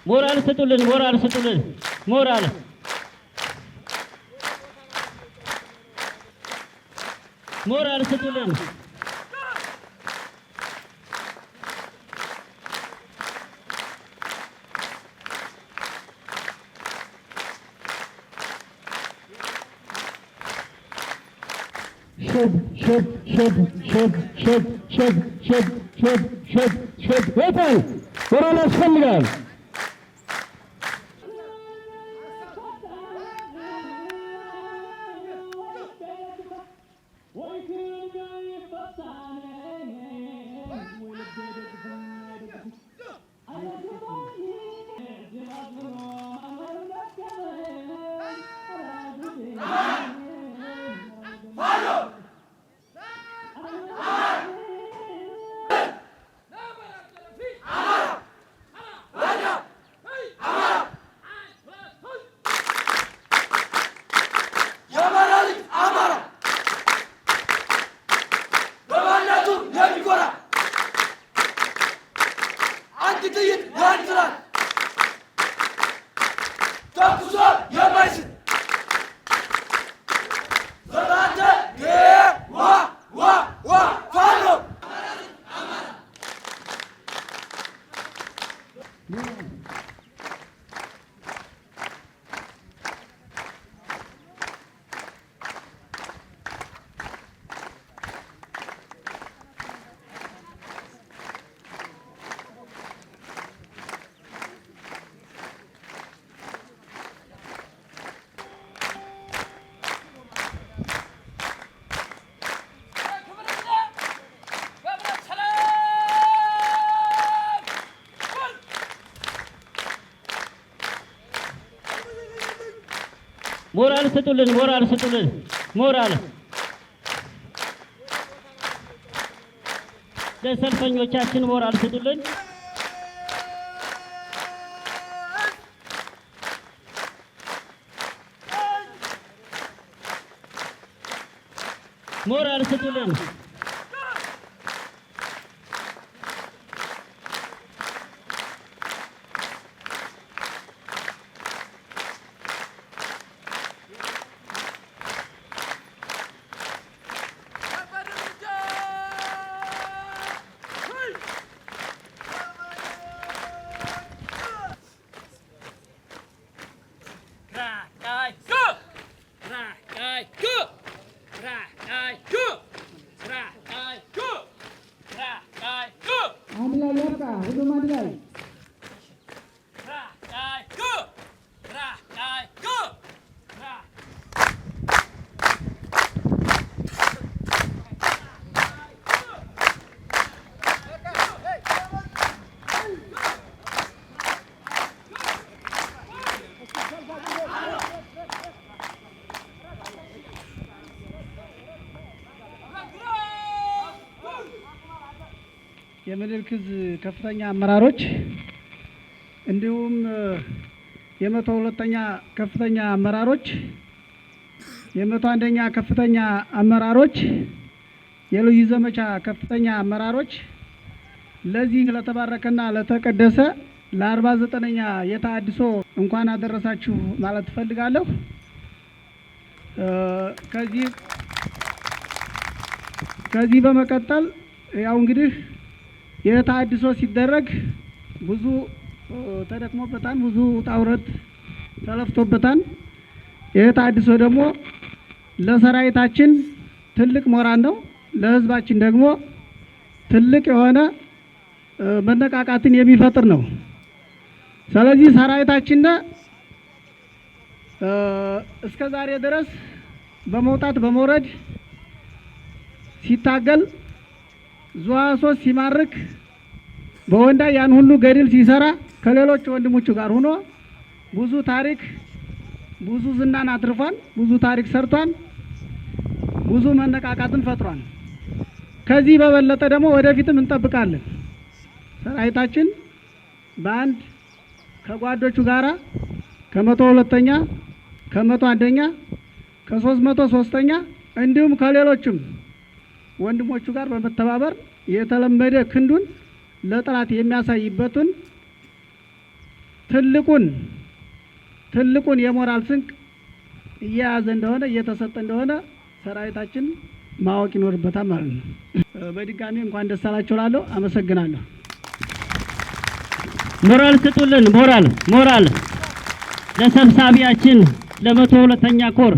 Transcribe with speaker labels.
Speaker 1: ሞራል ስጡልን፣ ሞራል ስጡልን፣ ሞራል ሞራል ስጡልን። ሸብ ሸብ ሸብ ሸብ ሸብ ሸብ ሸብ ሸብ ሸብ ሸብ ወጣው ሞራል ያስፈልጋል።
Speaker 2: የአማራ ልጅ አማራ በማንነቱ የሚኮራ፣ አንድ ጥይት ለአንድ ስርዓት ተኩሶ የማይስት ዘባተ ዋ ዋ ዋ ፋኖ።
Speaker 1: ሞራል ስጡልን፣ ሞራል ስጡልን፣ ሞራል ለሰልፈኞቻችን ሞራል ስጡልን። ሞራል ስጡልን።
Speaker 3: አንድ ላይ ያብቃ። ሁሉም አንድ ላይ። የምኒልክ ዕዝ ከፍተኛ አመራሮች፣ እንዲሁም የ102ኛ ከፍተኛ አመራሮች፣ የ101ኛ ከፍተኛ አመራሮች፣ የልዩ ዘመቻ ከፍተኛ አመራሮች፣ ለዚህ ለተባረከና ለተቀደሰ ለ49ኛ የተሃድሶ እንኳን አደረሳችሁ ማለት እፈልጋለሁ። ከዚህ በመቀጠል ያው እንግዲህ የተሃድሶ ሲደረግ ብዙ ተደክሞበታል፣ ብዙ ውጣ ውረድ ተለፍቶበታል። የተሃድሶ ደግሞ ለሰራዊታችን ትልቅ ሞራል ነው፣ ለሕዝባችን ደግሞ ትልቅ የሆነ መነቃቃትን የሚፈጥር ነው። ስለዚህ ሰራዊታችን እስከ ዛሬ ድረስ በመውጣት በመውረድ ሲታገል፣ ዙ 23 ሲማርክ፣ በወንዳ ያን ሁሉ ገድል ሲሰራ ከሌሎች ወንድሞቹ ጋር ሆኖ ብዙ ታሪክ ብዙ ዝናን አትርፏል። ብዙ ታሪክ ሰርቷል። ብዙ መነቃቃትን ፈጥሯል። ከዚህ በበለጠ ደግሞ ወደፊትም እንጠብቃለን። ሰራዊታችን በአንድ ከጓዶቹ ጋራ ከ102ኛ፣ ከ101ኛ፣ ከ303ኛ እንዲሁም ከሌሎችም ወንድሞቹ ጋር በመተባበር የተለመደ ክንዱን ለጠላት የሚያሳይበትን ትልቁን ትልቁን የሞራል ስንቅ እየያዘ እንደሆነ፣ እየተሰጠ እንደሆነ ሰራዊታችን ማወቅ ይኖርበታል ማለት ነው። በድጋሚ እንኳን ደስ አላችሁ እላለሁ። አመሰግናለሁ።
Speaker 1: ሞራል ስጡልን። ሞራል፣ ሞራል ለሰብሳቢያችን ለ102ኛ ኮር።